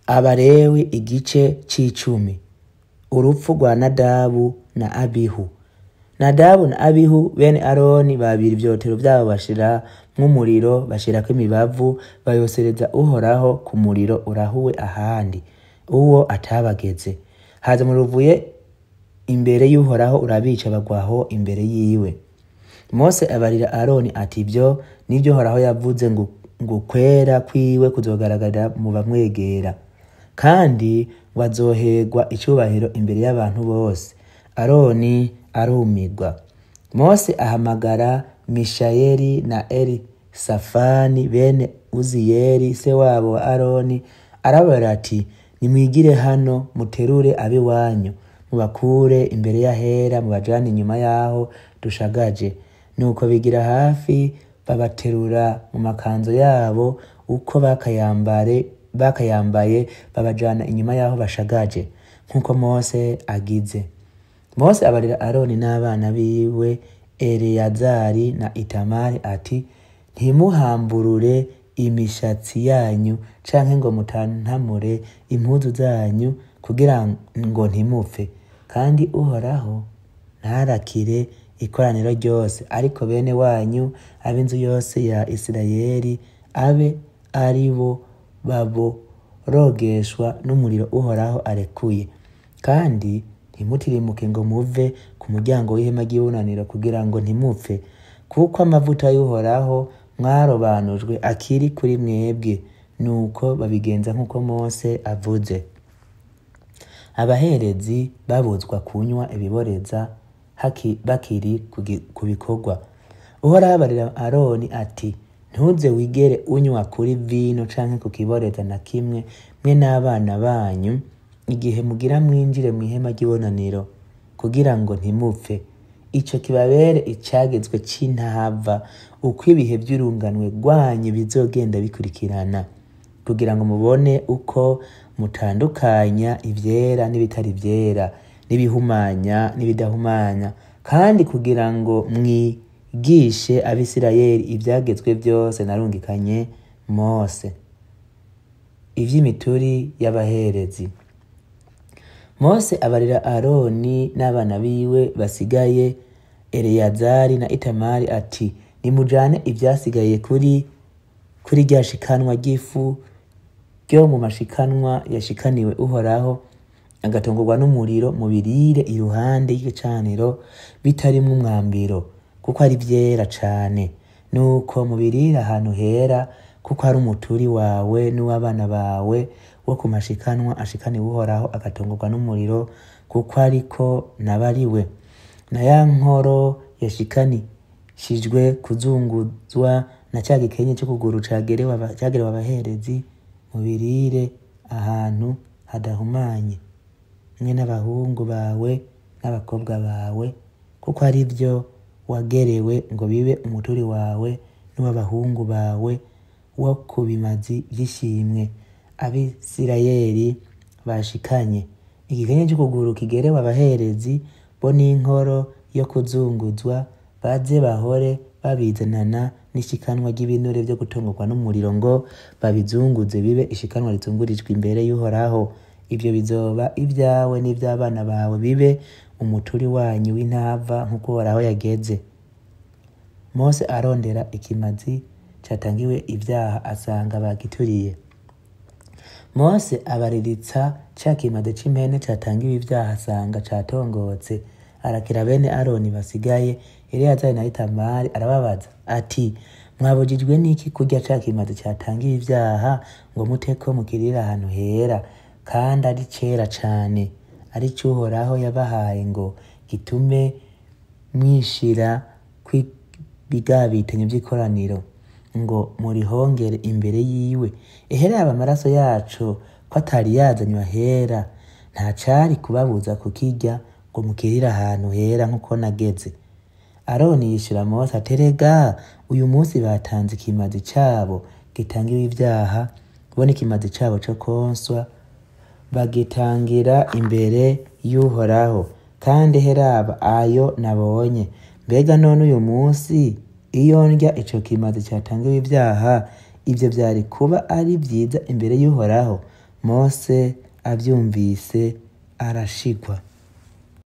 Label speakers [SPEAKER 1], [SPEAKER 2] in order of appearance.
[SPEAKER 1] Abalewi igice c'icumi. Urupfu rwa Nadabu na Abihu. Nadabu na Abihu bene Aroni babira ivyotero vyabo bashiramwo umuriro, bashirako imibavu, bayosereza Uhoraho ku muriro urahuwe ahandi, uwo atabageze. Haza umuriro uvuye imbere y'Uhoraho urabica, bagwaho imbere yiwe. Mose abarira Aroni ati: "Ivyo nivyo Uhoraho yavuze ngo ukwera kwiwe kuzogaragarira mu bamwegera, kandi ngo azoherwa icubahiro imbere y'abantu bose." Aroni arumirwa. Mose ahamagara Mishayeli na Elisafani bene Uziyeli se wabo wa Aroni, arababwira ati: "Nimwigire hano, muterure ab'iwanyu, mubakure imbere y'ahera, mubajane inyuma y'aho dushagaje." Nuko bigira hafi, babaterura mu makanzu yabo uko bakayambaye, babajana inyuma y'aho bashagaje, nk'uko Mose agize. Mose abarira Aroni n'abana biwe Eleyazari na Itamari ati: "Ntimuhamburure imishatsi yanyu canke ngo mutantamure impuzu zanyu, kugira ngo ntimupfe, kandi Uhoraho ntarakire ikoraniro ryose, ariko bene wanyu ab'inzu yose ya Isirayeli abe ari bo baborogeshwa n'umuriro Uhoraho arekuye. Kandi ntimutirimuke ngo muve ku muryango w'ihema ry'ibonaniro, kugira ngo ntimupfe, kuko amavuta y'Uhoraho mwarobanujwe akiri kuri mwebwe." Nuko babigenza nk'uko Mose avuze. Abaherezi babuzwa kunywa ibiboreza bakiri ku bikorwa. Uhoraho abarira Aroni ati: "Ntuze wigere unywa kuri vino canke ku kiboreza na kimwe, mwe n'abana banyu, igihe mugira mwinjire mw'ihema ry'ibonaniro, kugira ngo ntimupfe. Ico kibabere icagezwe c'intahava, uko ibihe vy'urunganwe rwanyu bizogenda bikurikirana, kugira ngo mubone uko mutandukanya ivyera n'ibitari vyera, n'ibihumanya n'ibidahumanya, kandi kugira ngo mwigishe Abisirayeli ivyagezwe vyose narungikanye Mose." Ivy'imituri y'abaherezi. Mose abarira Aroni n'abana biwe basigaye Eleyazari na Itamari ati: "Nimujane ivyasigaye kuri rya shikanwa ry'ifu ryo mu mashikanwa yashikaniwe Uhoraho, agatongorwa n'umuriro, mubirire iruhande y'igicaniro bitarimwo umwambiro, kuko ari vyera cane. Nuko mubirire ahantu hera, kuko ari umuturi wawe n'uw'abana bawe wo ku mashikanwa ashikaniwe Uhoraho agatongorwa n'umuriro, kuko ariko nabariwe. Na ya nkoro yashikanishijwe kuzunguzwa na ca gikenye c'ukuguru cagerewe abaherezi, mubirire ahantu hadahumanye, mwe n'abahungu bawe n'abakobwa bawe, kuko ari vyo wagerewe ngo bibe umuturi wawe n'uw'abahungu bawe wo ku bimazi vy'ishimwe Abisirayeli bashikanye. Igikenye c'ukuguru kigerewe abaherezi bo n'inkoro yo kuzunguzwa, baze bahore babizanana n'ishikanwa ry'ibinure vyo gutongorwa n'umuriro, ngo babizunguze bibe ishikanwa rizungurijwe imbere y'Uhoraho. Ivyo bizoba ivyawe n'ivy'abana bawe, bibe umuturi wanyu w'intava, nk'uko Uhoraho yageze." Mose arondera ikimazi catangiwe ivyaha, asanga bagituriye. Mose abariritsa ca kimazi c'impene catangiwe ivyaha, asanga catongotse. Arakira bene Aroni basigaye Eleyazari na Itamari, arababaza ati: "Mwabujijwe n'iki kurya ca kimazi catangiwe ivyaha, ngo muteko mukirire ahantu hera, kandi ari cera cane, ari co Uhoraho yabahaye ngo gitume mwishira kw'ibigabitanyo vy'ikoraniro, ngo murihongere imbere yiwe? Ehe, raba amaraso yaco ko atari yazanywe ahera, nta cari kubabuza kukirya ngo mukirire ahantu hera nk'uko nageze." Aroni yishura Mose ati: "Erega uyu munsi batanze ikimazi cabo gitangiwe ivyaha, bo n'ikimazi cabo co konswa, bagitangira imbere y'Uhoraho. Kandi heraba ayo nabonye. Mbega none uyu munsi iyo ndya ico kimazi catangiwe ivyaha, ivyo vyari kuba ari vyiza imbere y'Uhoraho?" Mose avyumvise arashigwa.